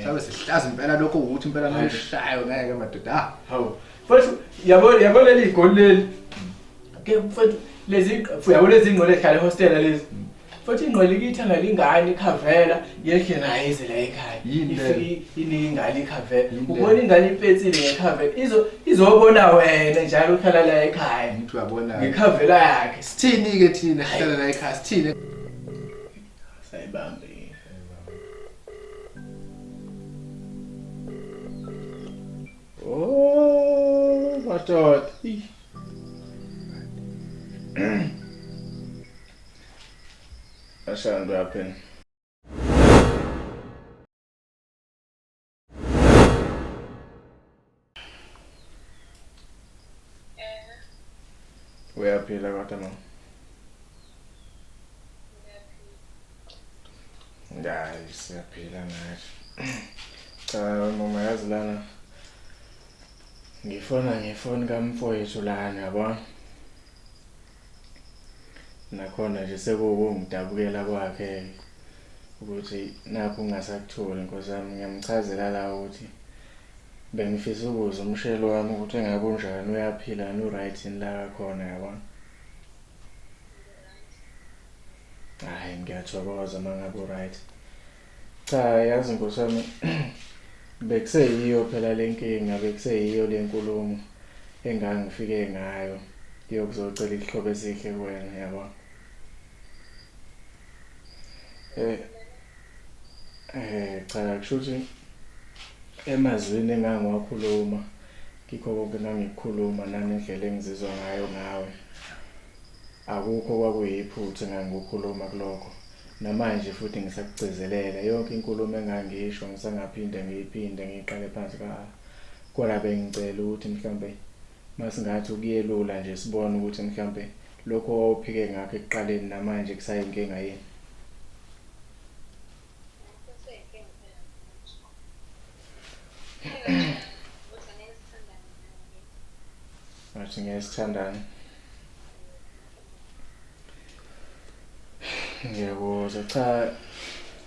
Mhlawumbe sihlaza impela lokho ukuthi impela mawushayo ngeke madoda. Ah. Hawu. Mfethu yabo yabo leli igoli leli. Ke mfethu lezi yabo lezi ingqwele ehlala ehostela lezi. Futhi ingqwele ikitha ngalingane ikhavela yehle naye ize la ekhaya. Yini leyo? Ifike inike ingane ikhavela. Yini leyo? Ubona ingane ipetsile ngekhavela. Izo izobona wena njalo ukhala la ekhaya. Ngithi uyabona. Ngekhavela yakhe. Sithini ke thina sihlala la ekhaya sithini? Sayibambe. Oh, madoda. Ih. Ashanda uyaphela. Uyaphila kodwa mama. Hayi siyaphila nathi. Cha mama yazi lana ngifona ngefoni kamfowethu lana yabona. Nakhona nje sekuwukungidabukela kwakhe ukuthi nakhu ngingasakutholi nkosi yami ngiyamchazela la ukuthi bengifisa ukuzwa umshelo wami ukuthi engabe unjani uyaphila yini u-right yini la kakhona yabona. Hhayi ngiyathokoza uma ngabe u-right. Cha yazi nkosi yami bekuseyiyo phela le nkinga bekuseyiyo le nkulumo engangifike ngayo yokuzocela isihlobo esihle kuwena yabo. Eh eh cha kusho ukuthi emazwini engangiwakhuluma kikho konke engangikukhuluma nangendlela engizizwa ngayo ngawe Akukho okwakuyiphutha engangikukhuluma kulokho. Namanje futhi ngisakugcizelela. Yonke inkulumo engangiyisho ngisangaphinde ngiyiphinde ngiyiqale phansi ka-A. Kodwa bengicela ukuthi mhlawumbe masingathi ukuyelula nje sibone ukuthi mhlawumbe lokhu owawuphike ngakho ekuqaleni namanje kusayinkinga yini. Ngathi ngeke sithandane. Ngiyakuzwa. Cha,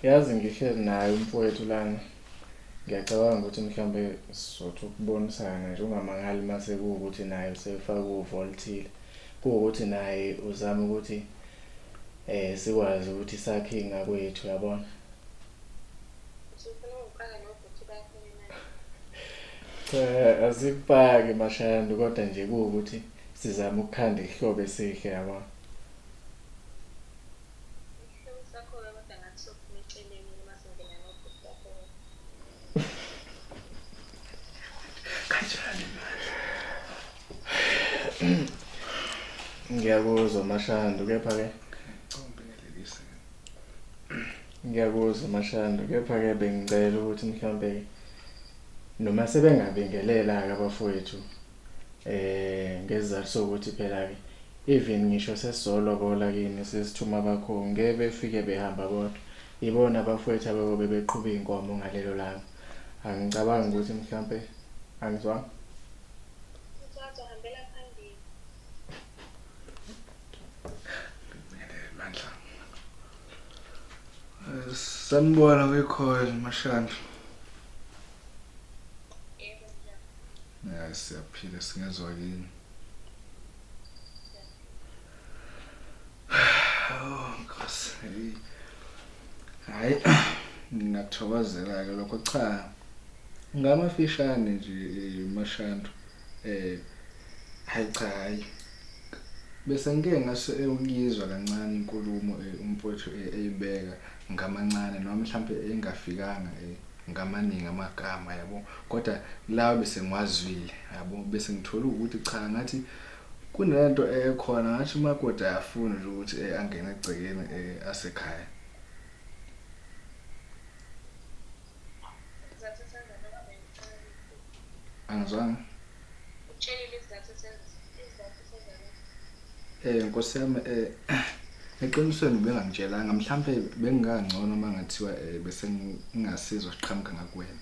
yazi ngihlezi naye umfowethu lana. Ngiyacabanga ukuthi mhlawumbe sizothi ukubonisana nje ungamangali uma sekuwukuthi naye usefaka uvo oluthile. Kuwukuthi naye uzama ukuthi eh sikwazi ukuthi sakhe ngakwethu yabona. Usufuna ukungifaka nobhuti bakho mina. Cha asikupaki mashayandi kodwa nje kuwukuthi sizama ukukhanda isihlobo esihle yabo. Isihlobo sakho-ke kodwa ngathi sophuma eceleni uma singena nobhuti bakho. Kanjani manje? Ngiyakuzwa Mashandu kepha ke Ngibingelelise. Ngiyakuzwa Mashandu kepha ke bengicela ukuthi mhlambe noma sebengabingelela-ke abafowethu eh ngesizathu sokuthi phela-ke even ngisho sesizolobola kini sesithuma abakhongi ngeke befike behamba bodwa ibona abafowethu abayobe beqhuba iy'nkomo ngalelo langa angicabangi ukuthi mhlampe angizwanga Mthwatho hambela phambili. Mandla. Eh, Sanibona kwikhona Mashandu. Yebo njani? Ya siyaphila singezwa kini. Oh Nkosi. Hey. Hayi ngingakuthokozela ke lokho cha. Ngamafishane nje eh, Mashandu. Eh hayi cha hayi. Bese ngike ngase ukuyizwa kancane inkulumo eh, umfowethu eh, eyibeka ngamancane noma mhlampe engafikanga eh, ngamaningi amagama yabo kodwa lawa bese ngiwazwile yabo bese ngithola ukuthi cha ngathi kunento ekhona ngathi umakoti ayafuna nje ukuthi eh, angene egcekeni eh, asekhaya. Isizathu esenza lokho bengixakekile. Angizwanga. Utshelile isizathu esenza isizathu esenza lokho. Eh Nkosi yami eh eqinisweni bengangitshelanga mhlambe bengingangcono uma ngathiwa eh, bese ngingasizwa siqhamuka ngakuwena.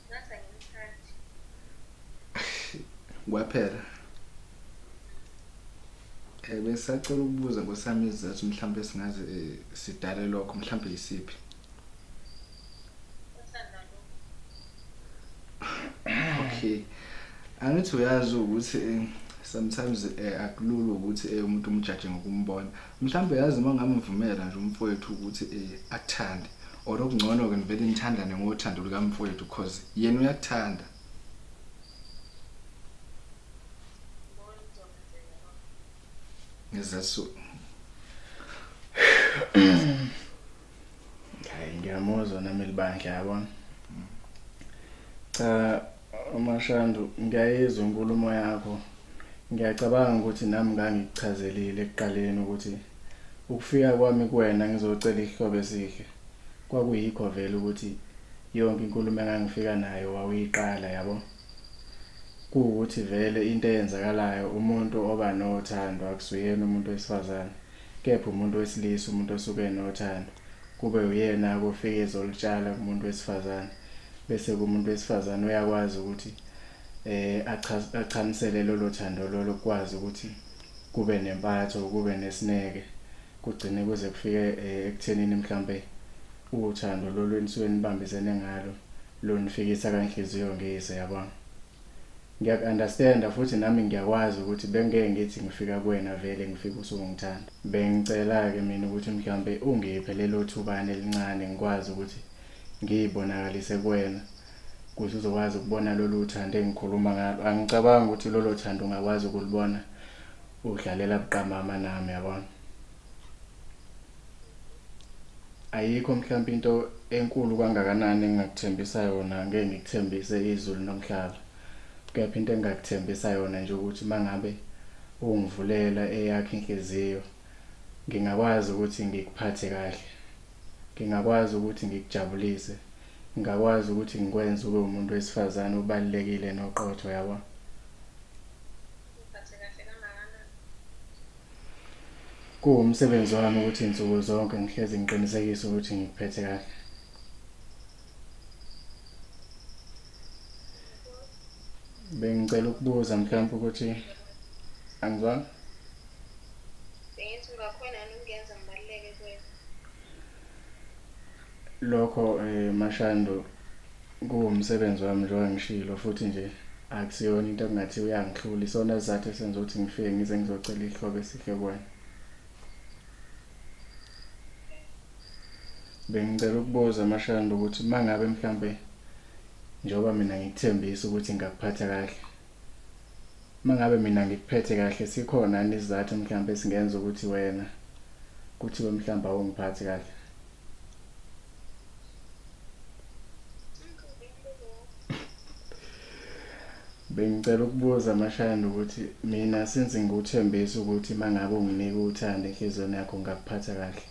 Ngathi angimthandi. Kwaphela. Besacela ukubuza nkosami isizathu mhlawumbe esingaze sidale lokho mhlawumbe yisiphi? Uthanda lokho. Okay. Angithi uyazi ukuthi sometimes akulula ukuthi umuntu umjaje ngokumbona. Mhlawumbe yazi uma ngamvumela nje umfowethu ukuthi akuthande or okungcono ke nivele nithandane ngothando lukamfowethu cause yena uyakuthanda. Ngibona kuzokwenzeka lokho. Ngizathu Hayi ngiyamuzwa nami libandla yabona. Cha uMashandu ngiyayizwa inkulumo yakho. Ngiyacabanga ukuthi nami ngangikuchazelile ekuqaleni ukuthi ukufika kwami kuwena ngizocela ihlobo esihle. Kwakuyikho vele ukuthi yonke inkulumo engangifika nayo wawuyiqala yabo. Kuwukuthi vele into eyenzakalayo umuntu oba nothando akusuyena umuntu wesifazane kepha umuntu wesilisa umuntu osuke enothando kube uyena kofika ezolutshala kumuntu wesifazane bese kumuntu wesifazane uyakwazi ukuthi achamisele lolo thando lolo kukwazi ukuthi kube nempatho kube nesineke kugcine kuze kufike ekuthenini mhlambe uthando lolu enisuke nibambisene ngalo lonifikisa kanhliziyo ngiyise yabona. Ngiyaku-understand-a futhi nami ngiyakwazi ukuthi bengeke ngithi ngifika kuwena vele ngifike usungithanda. Bengicela-ke mina ukuthi mhlambe ungiphe lelo thubana elincane ngikwazi ukuthi ngiyibonakalise kuwena ukuze uzokwazi ukubona lolu thando engikhuluma ngalo. Angicabangi ukuthi lolo thando ungakwazi ukulubona udlalela buqamama nami yabona. Ayikho mhlawumbe into enkulu kangakanani engingakuthembisa yona, ngeke ngikuthembise izulu nomhlaba. Kepha into engingakuthembisa yona nje ukuthi mangabe ungivulela eyakho inhliziyo ngingakwazi ukuthi ngikuphathe kahle. Ngingakwazi ukuthi ngikujabulise. Ngingakwazi ukuthi ngikwenze ube umuntu wesifazane obalulekile noqotho yabo. Ngiphathe kahle kangakanani? Kuwumsebenzi wami ukuthi nsuku zonke ngihlezi ngiqinisekise ukuthi ngikuphethe kahle. Bengicela ukubuza mhlawumbe ukuthi angizwanga? Bengithi ungakhona yini ukungenza ngibaluleke kuwena? Lokho Mashando kuwumsebenzi wami njengoba ngishilo futhi nje akusiyona into ekungathiwa uyangihlula isona sizathu esenza ukuthi ngifike ngize ngizocela ihlobo esihle kuwena. Bengicela ukubuza Mashando ukuthi mangabe mhlambe njengoba mina ngikuthembisa ukuthi ngingakuphatha kahle. Mangabe mina ngikuphethe kahle sikhona yini isizathu mhlambe esingenza ukuthi wena kuthiwe mhlawumbe awungiphathi kahle? Bengicela ukubuza Mashayana ukuthi mina since ngikuthembisa ukuthi mangabe unginika uthando enhliziyweni yakho ngingakuphatha kahle.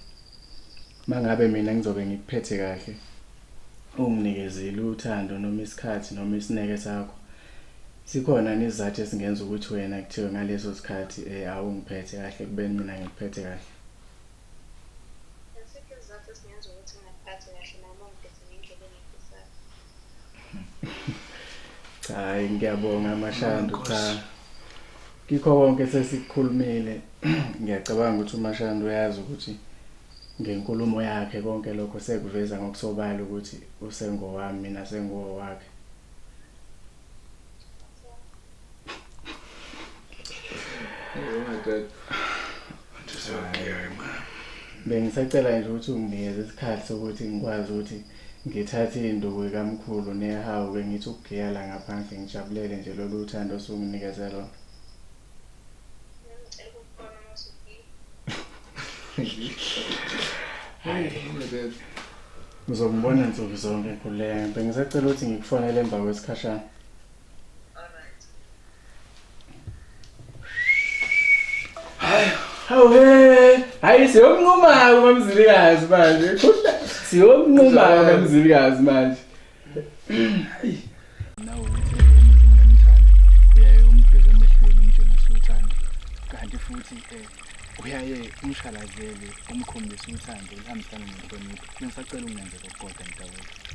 Mangabe mina ngizobe ngikuphethe kahle unginikezile uthando noma isikhathi noma isineke sakho. Sikhona yini isizathu esingenza ukuthi wena kuthiwe ngaleso sikhathi awungiphethe kahle ekubeni mina ngikuphethe kahle? Asikho isizathu esingenza ukuthi ngingakuphathi kahle noma ungiphethe ngendlela engiyifisayo. Cha, hhayi ngiyabonga Mashandu cha. Kikho konke sesikukhulumile ngiyacabanga ukuthi uMashandu uyazi ukuthi ngenkulumo yakhe konke lokho sekuveza ngokusobala ukuthi usengowami mina sengowakhe. Oh my God. Bengisacela nje ukuthi unginikeze isikhathi sokuthi ngikwazi ukuthi ngithathe induku kamkhulu nehawu ke ngithi ukugiya la ngaphandle ngijabulele nje lolu thando osunginikeze lona. Ngicela ukukubona uma usugiya. Oh my God. Uzongibona nsuku zonke Nkululeko. Bengisacela ukuthi ngikufonele emva kwesikhashana. Alright. Hawu he, hayi siyomnquma uMamzilikazi manje. Siyomnquma uMamzilikazi manje. Nawe ukuthi umuntu uyamthanda, uyaye umbheke emehlweni umtshengise uthando. Kanti futhi uyaye umshalazele umkhombise uthando luhambisana nenhlonipho. Bengisacela ungenzele okukodwa mntakwethu.